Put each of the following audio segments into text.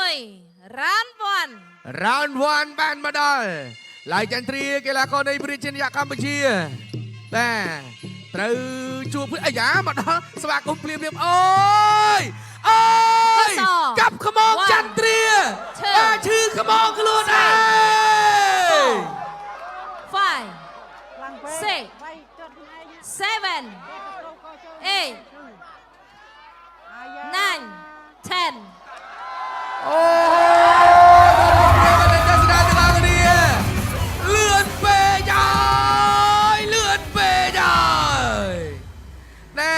1 round 1 round 1បានមកដល់ឡៃចន្ទ្រាកីឡាករនៃប្រជាជាតិកម្ពុជាបាទត្រូវជួបភ្លាអាយ៉ាមកដល់ស្វាគមន៍ភ្លាមភ្លាមអូយអូយកាប់ខ្មងចន្ទ្រាបាទឈឺខ្មងខ្លួនឯង 5 6 7 8 9 10 អូដល់ប្រិយមិត្តទស្សនាទាំងអស់គ្នាលឿនពេកហើយលឿនពេកហើយណែ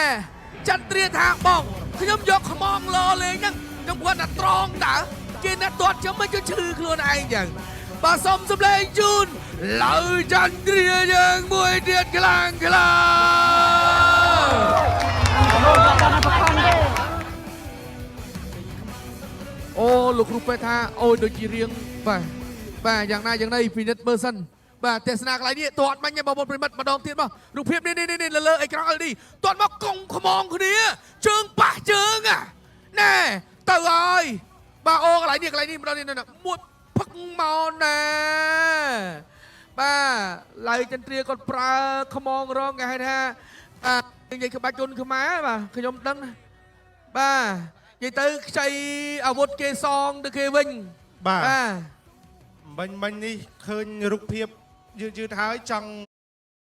ចន្ទ្រាថាបងខ្ញុំយកខ្មងលលេងហ្នឹងខ្ញុំគាត់ថាត្រង់តើគេអ្នកទាត់ខ្ញុំមិនជឿខ្លួនឯងចឹងបាទសូមសម្លេងជូនលើចន្ទ្រាយើងមួយទៀតខ្លាំងខ្លាំងអូលោកគ្រូពេទ្យថាអូយដូចជារៀងបាទបាទយ៉ាងណាយ៉ាងណីពិនិត្យមើលសិនបាទទេសនាកន្លែងនេះទាត់បាញ់បងប្អូនប្រិមិត្តម្ដងទៀតមករូបភាពនេះនេះនេះលើអេក្រង់ LED ទាត់មកកង់ខ្មងគ្នាជើងប៉ះជើងអាណែទៅហើយបាទអូកន្លែងនេះកន្លែងនេះម្ដងនេះមួយផឹកមកណែបាទឡៃចន្ទ្រាគាត់ប្រើខ្មងរងគេហៅថាបាទនិយាយក្បាច់គុណខ្មែរបាទខ្ញុំដឹងណាបាទនិយាយទៅខ្ចីអាវុធគេសងទៅគេវិញ បាទ បាទ មិញមិញនេះឃើញរូបភាពយឺតយឺតហើយចង់